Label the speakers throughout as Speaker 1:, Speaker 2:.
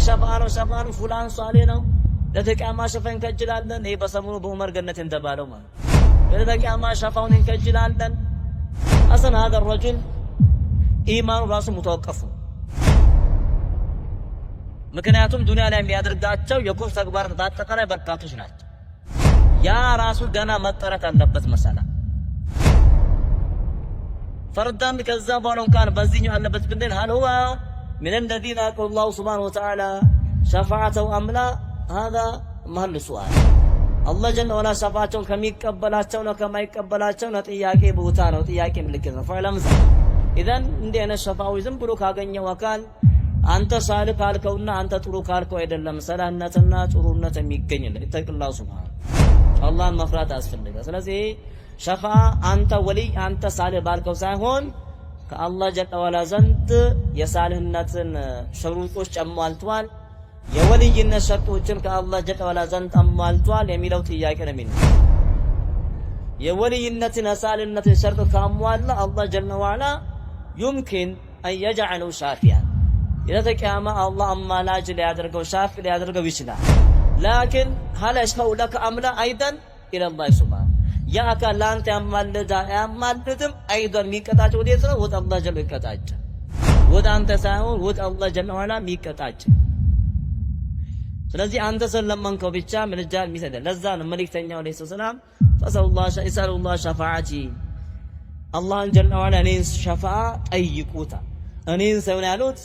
Speaker 1: ሸፋ ነው፣ ሸፋ ነው፣ ፉላን ሷሌ ነው፣ ለተቂያማ ሸፋ እንከጅላለን። ይሄ በሰሞኑ በዑመር ገነት እንደባለው ማለት ለተቂያማ ሸፋውን እንከጅላለን። أصلا هذا الرجل ኢማኑ ራሱ متوقف። ምክንያቱም ዱንያ ላይ የሚያደርጋቸው የኩፍር ተግባር በአጠቃላይ በርካቶች ናቸው። ያ ራሱ ገና መጠረት አለበት መሰላ ፈርዳም። ከዛ በኋላ እንኳን በዚህኛው አለበት ብንል هل هو من الذين يقبل الله سبحانه وتعالى شفاعته أم لا؟ هذا محل سؤال። አላህ جل وعلا ሸፋቸውን ከሚቀበላቸው ነው ከማይቀበላቸው ነው ጥያቄ ቦታ ነው፣ ጥያቄ ምልክት ነው። فاعلم إذن እንዲህ አይነት ሸፋዊ ዝም ብሎ ካገኘው አካል አንተ ሳልህ ካልከውና አንተ ጥሩ ካልከው አይደለም ሰላህነትና ጥሩነት የሚገኝልህ። اتق الله سبحانه፣ አላህን መፍራት ያስፈልጋል። ስለዚህ ሸፋ አንተ ወልይ አንተ ሳልህ ባልከው ሳይሆን ከአላህ جل وعلا ዘንድ የሳልህነትን ሸሩጦች አሟልቷል፣ የወልይነት ሸርጦችን ከአላህ جل وعلا ዘንድ አሟልቷል የሚለው ጥያቄ ነው የሚነሳው። የወልይነትን የሳልህነትን ሸርጥ ካሟላ አላህ جل وعلا يمكن أن يجعله شافعا፣ የዕለተ ቂያማ አላህ አማላጅ ሊያደርገው ሻፊ ሊያደርገው ይችላል። لكن هل يشفع لك أم لا أيضا إلى الله سبحانه። ያ አካል ለአንተ ያማልዳ አያማልድም أيضا የሚቀጣጭ ወዴት ነው? ወደ አላህ جل ይቀጣጭ፣ ወደ አንተ ሳይሆን ወደ አላህ جل وعلا የሚቀጣጭ። ስለዚህ አንተ ስለለመንከው ብቻ ምልጃ የሚሰጥ ለዛ ነው መልእክተኛው عليه السلام اسألوا الله شفاعتي፣ አላህን جل وعلا እኔን ሸፋ ጠይቁታ። እኔን ሳይሆን ያሉት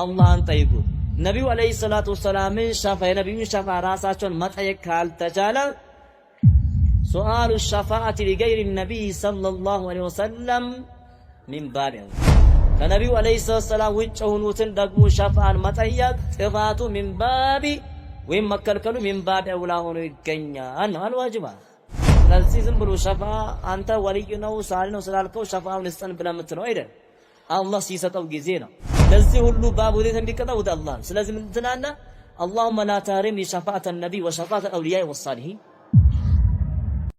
Speaker 1: አላህን ጠይቁት። ነቢዩ عليه الصلاة والسلام ን ሸፋ የነቢዩን ሸፋ ራሳቸውን መጠየቅ ካልተቻለ سؤال الشفاعة لغير النبي صلى الله عليه وسلم من باب ከነቢዩ عليه الصلاة والسلام ውጭ የሆኑትን ደግሞ ሸፋን መጠየቅ ጥፋቱ من باب ወይም መከልከሉ من باب أولى ሆኖ ይገኛል ነው አልዋጅባ። ስለዚህ ዝም ብሎ ሸፋ አንተ ወልይ ነው ሳል ነው ስላልከው ሸፋውን ስጠን ብለህ የምትለው አይደል። አላህ ሲሰጠው ጊዜ ነው። ለዚህ ሁሉ ባብ ወዴት እንዲቀጣ ወደ አላህ። ስለዚህ ምን ትላለህ? اللهم لا تحرمني شفاعة النبي وشفاعة الأولياء والصالحين።